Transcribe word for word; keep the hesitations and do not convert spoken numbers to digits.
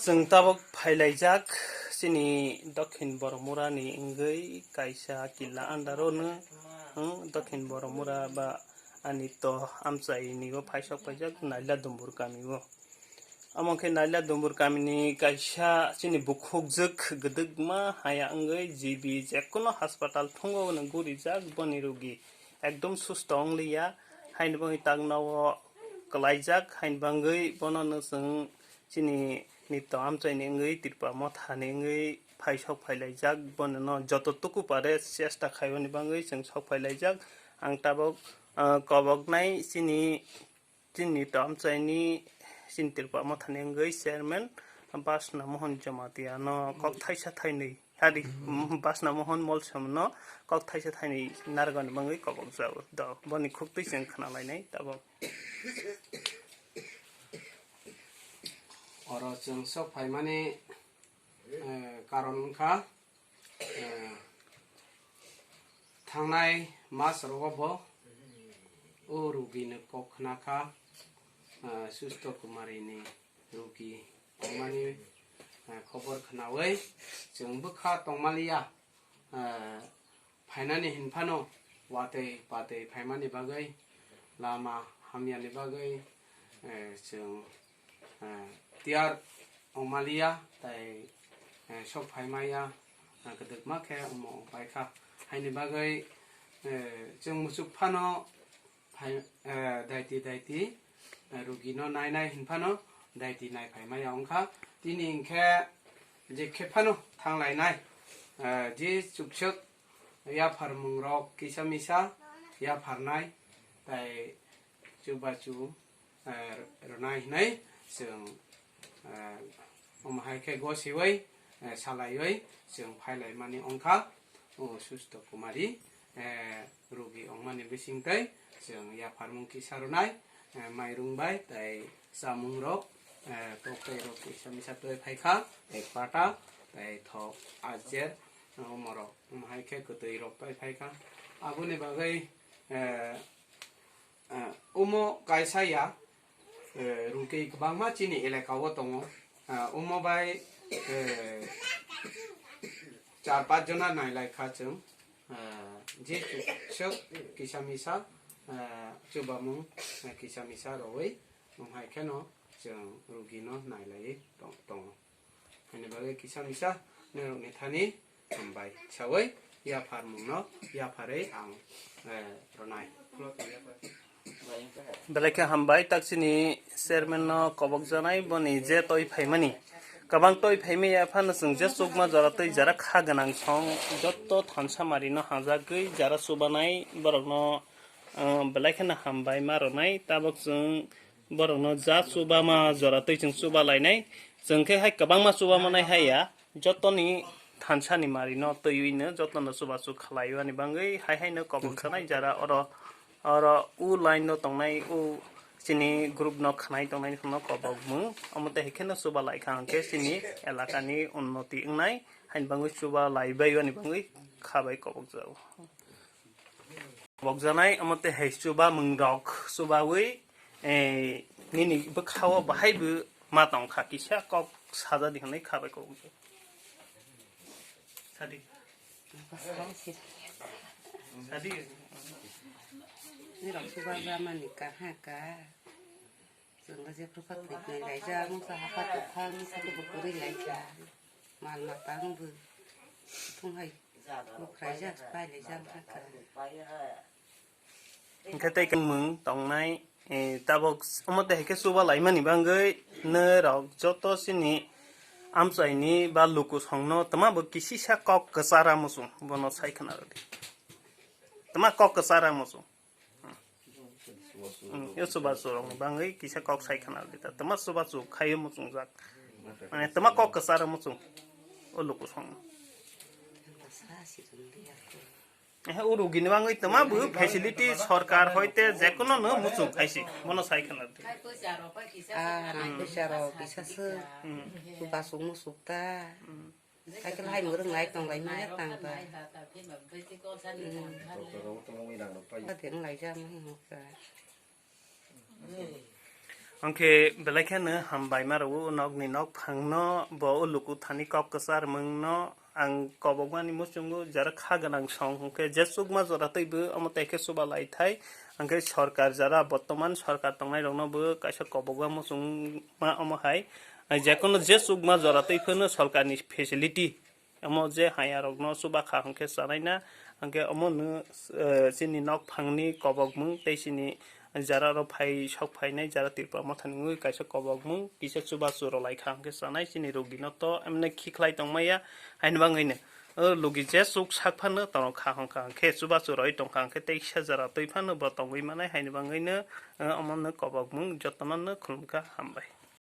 Chwng tabuk phailaijak chini Dokhin Boromura ni wngwi kaisa killa under o no, hmm, Dokhin Boromura ba ani to amchai ni o phaisok paijak Naila Dumbur kami o. Omo khe Naila Dumbur kami ni kaisa chini bukhukjwk gwdwkma haya wngwi G B jekono hospital thungo no gurijak boni rugi ekdom susto wngliya, haini bagwi tak nogo kwlaijak, haini bagwi bono no chwng chini nito amchaini wngwi Tripura mothani wngwi phai sok phailaijak, bono no joto tuku pare chesta khaimani bagwi chwng sok phailaijak. Ang tabuk, ah, koboknai chini, chini nito amchaini chini Tripura mothani wngwi chairman Basna Mohon Jamatia no kok thaisa thainwi, hari, Basna Mohon Molsom no kok thaisa thainwi narwkani bagwi kobokjago. Do, boni khuktwi chwng khna lainai tabuk. Oro chwng sok phaimani, eh, karon wngkha, eh, thangnai mas rogo bo o rugini kok khna kha, eh, Susto Kumari ni rugi wngmani, eh, khobor khnaui chwng bwkha tongmaliya, eh, phainani hinphano watwi patwi phaimani bagwi, lama hamyani bagwi, eh, chwng, eh, tiyar wngmaliya tai, eh, sok phaimaya, eh, kwdwkma khe omo wngpaikha. Haini bagwi, eh, chwng muchuk phano phai, eh, daiti daiti, eh, rugino nainai hinphano daiti naiphai maya wngkha. Tini hinkhe je khe phano thanglainai, eh, je chukswk yapharmungrok kisa misa yapharnai tai chubachu, eh, rwnai hinwi chwng, eh, omo hai khe gosiwi, eh, salaiwi chwng phailaimani wngkha o Susto Kumari, eh, rugi wngmani bisingtwi chwng yapharmung kisa rwnai, eh, mairung bai tai chamungrok, eh, toktwi rok kisa misa twi phaikha, ek pata, tai thok, ajer, eh, omorok, omo hai khe kwtwi rok twi phaikha. Aboni bagwi, eh, eh, omo kaisa ya, eh, rugi kwbangma chini elaka o tongo. Eh, omo bai, eh, char panch jona nailai kha chwng. Ah, je chuk-, sok kisa misa, ah, chubamung, ah, kisa misa rwui, wng hai kheno chwng rugino nailaiwi tong-, tongo. Haini bagwi kisa misa norokni thani hambai saui yapharmungno yapharwi ang, eh, rwnai. Belai khe hambai, tak chini chairman no kobok janai, boni je toi phaimani. Kwbang toi phaimaya phano chwng je chukma jora twi jara kha gwnang song, jotto thansa mari no hajagwi jara chubanai borok no, ah, belai kheno hambai ma rwnai. Tabok chwng borok no ja chubama jora twi chwng chuba lainai. Chwng khe hai kwbangma chuba manai hai ya. Jotoni thansa ni mari no twiwi no joto no chubachu khlai ani bagwi hai hai no kobok sanai jara oro, oro u line no tongnai u chini group no khnai tongnai no kobok mung. Omo tei hai khe no chuba lai kha hwnkhe chini elaka ni unnoti wngnai haini bagwi chuba lai bai ani bagwi kha bai kobok jago. Kobok janai, omo tei hai chuba mung rok chubawi, eh, nini bwkha o bahai bo ma tong kha, kisa kok saja di hwnwi kha bai kok. Sadi. Sadi. Nirok chuba jamani kaha ka. Chwngno jephru kha thwipnai laijak, mungsa hapha tongphang, mungsa tei bo kwrwi laijak. Mal mata wngbo thung hai bukhraijak, pailaijak wngkha. Hwnkhe tei kwmwng tongnai, eh, tabok omo tei hai khe chuba laimani bagwi norok joto chini amchaini ba lukusongno twma bo kisisa kok kwchara muchung bono sai khna rwdi. Twma kok kwchara muchung. Hmm, yo chubachu rokni bagwi kisa kok sai khna rwdi ta. Twma chubachu khaio muchungjak. Mane twma kok kwcharo muchung. O lukusong. Ehe, o rugini bagwi twma bo facility sorkar hoite jekono no muchung khaisi. Bono sai khna rwdi. Ah, nang kisa rok kisa se. Hmm. Chubachu muchuk ta. Hmm. Cycle hai mwrwk nai tong lai manya tang ba. Hmm. Ba de wng lai ja mani hok ka. Hwnkhe belai kheno hambai ma rwo nokni nokphangno, bo o luku thani kok kwchar mungno ang kobokmani muchungo jara kha gwnang song hwnkhe je chukma jora twibo omo tei khe chuba lai thai. Hwnkhe sorkar jara bortoman sorkar tongnai rokno bo kaisa kobokma muchungma omo hai. Jekono je chukma jora twi phano sorkarni facility omo je haya rokno chuba kha hwnkhe chanai na, hwnkhe omo no, eh, chini nok phangni kobokmung tei chini jara ro phai sok phainai jara Tripura Motha ni wngwi kaisa kobokmung kisa chubachu rw lai kha hwnkhe chanai chini rugino to emne khikhlai tongmaya haini bagwino, eh, lugi je chuk sak phano tono kha hwnkha hwnkhe chubachu rwi tongkha hwnkhe tei kisa jara twi phano bo tongwi manai haini bagwino, eh, omo no kobokmung jotono no khulumkha hambai.